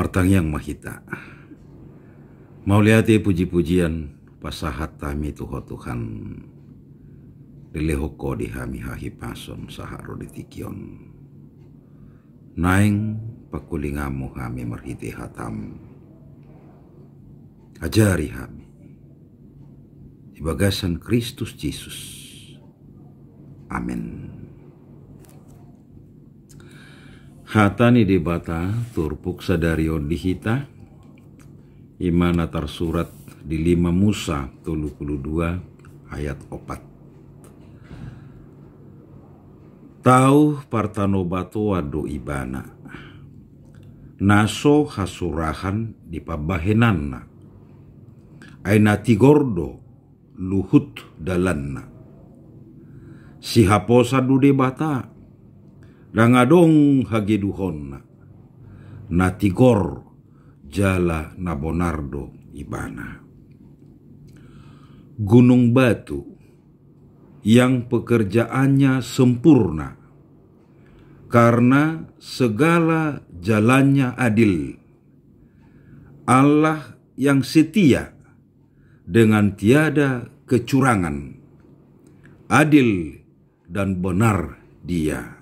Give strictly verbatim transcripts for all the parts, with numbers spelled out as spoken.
Tangiang ma hita. Mauliate, puji-pujian pasahat hami tu Ho Tuhan, dilehon Ho di hami hahipason sahat ro di tingki on. Naeng pangkulinganmu hami marhite hataM. Ajari hami di bagasan Kristus Jesus. Amen. Hata ni Debata turpuk sadari on di hita, i ma na tarsurat di lima Musa tolu pulu dua ayat opat. Tau partanobatoan do ibana, na so hasurahan di pambahenanna, ai na tigor do luhut dalanna. Sihaposan do Debata, ndang adong hageduhonna, na tigor jala na bonar do ibana. Gunung batu yang pekerjaannya sempurna, karena segala jalannya adil. Allah yang setia dengan tiada kecurangan, adil dan benar Dia.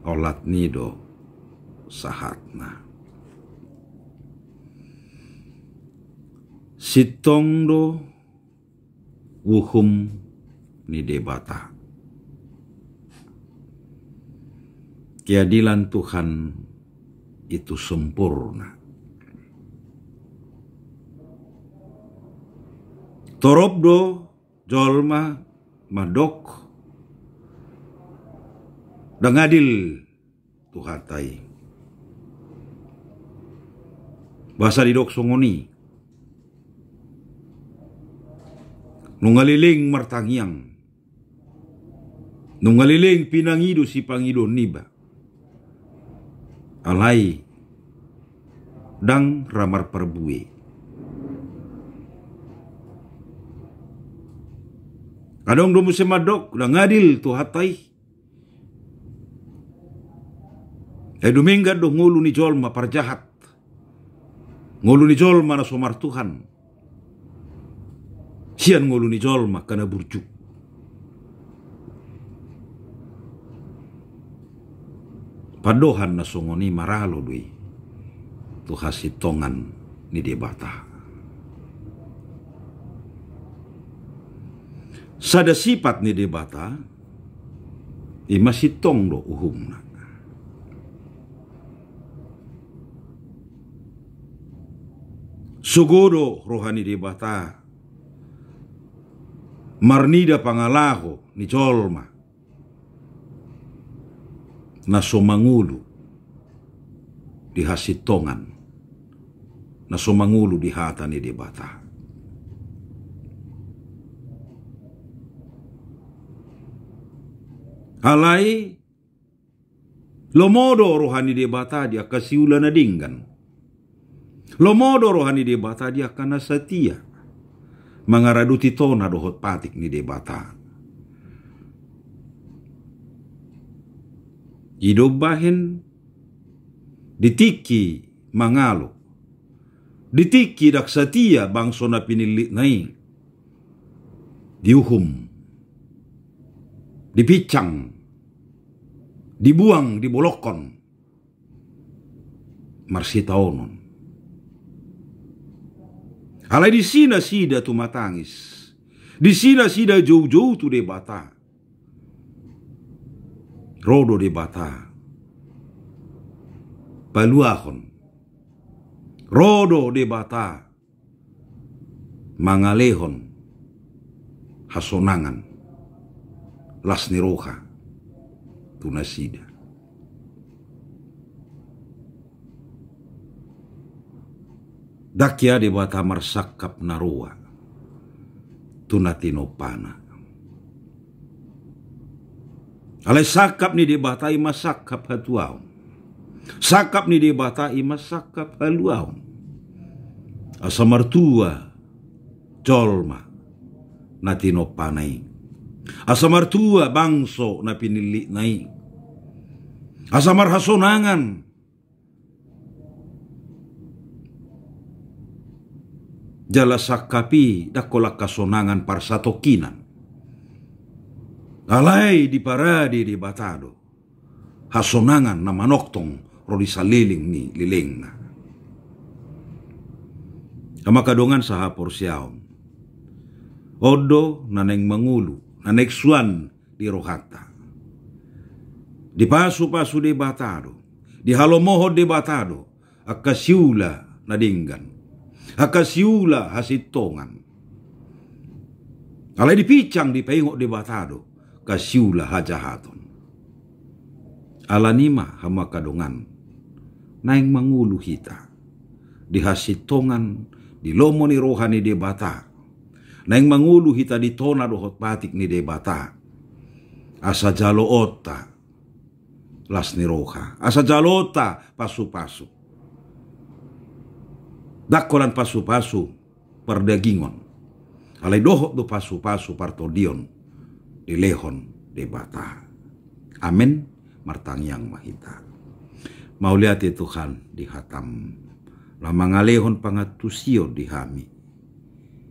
Olat ni do sahatna. Sintong do uhum ni Debata. Keadilan Tuhan itu sempurna. Torop do jolma mandok, ndang adil Tuhanta i. Boasa didok songon i? Nunga leleng martangiang, nunga leleng pinangido sipangidoan niba, alai ndang ra marparbue. Adong do muse mandok, ndang adil Tuhanta i. Ai dumenggan do ngolu ni jolma parjahat, ngolu ni jolma na so martuhan, sian ngolu ni jolma angka na burju. Pandohan na songon i maralo do i tu hasintongan ni Debata. Sada sipat ni Debata, i ma sintong do uhumna. Sogo do roha ni Debata marnida pangalaho ni jolma na so mangolu di hasintongan, na so mangolu di hata ni Debata. Alai lomo do roha ni Debata di angka siula na denggan. Lomo do roha ni Debata di angka na satia mangaradoti tona dohot patik ni Debata. I do umbahen di tingki mangalo, di tingki ndang satia bangso na pinillitna i, diuhum, dipinsang, dibuang, dibolongkon marsitaonon. Alai disi nasida tumatangis, disi nasida joujou tu Debata. Ro do Debata paluahon, ro do Debata mangalehon hasonangan, las ni roha tu nasida. Ndang hea Debata marsangkap na roa tu na tinompana. Alai sangkap ni Debata i ma sangkap hatuaon. Sangkap ni Debata i ma sangkap haluaon. Asa martua jolma na tinompana i. Asa martua bangso na pinillitna i. Asa marhasonangan Jala sangkap i ndang holan hasonangan parsatongkinan. Alai diparade Debata do hasonangan na manongtong ro di saleleng ni lelengna. Angka dongan sahaporseaon, on do na naeng mangolu, na naeng suan di rohanta. Dipasupasu Debata do, dihalomohon Debata do angka siula na denggan, angka siula hasintongan. Alai dipinsang, dipaingot Debata do angka siula hajahaton. Alani i ma, hamu angka dongan, naeng mangolu hita di hasintongan, di lomo ni roha ni Debata. Naeng mangolu hita di tona dohot patik ni Debata, asa jaloonta las ni roha, asa jaloonta pasupasu. Ndang holan pasupasu pardagingon, alai dohot do pasupasu partondion dilehon Debata. Amen. Martangiang ma hita. Mauliate Tuhan di hataM, na mangalehon pangantusion di hami.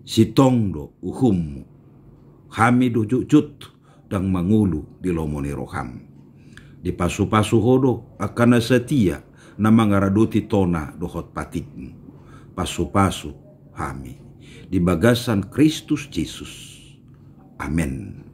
Sintong do uhumMu, hami do jotjot ndang mangolu di lomo ni rohaM. Dipasupasu Ho do angka na satia na mangaradoti tona dohot patikMu. Pasupasu hami di bagasan Kristus Jesus. Amen.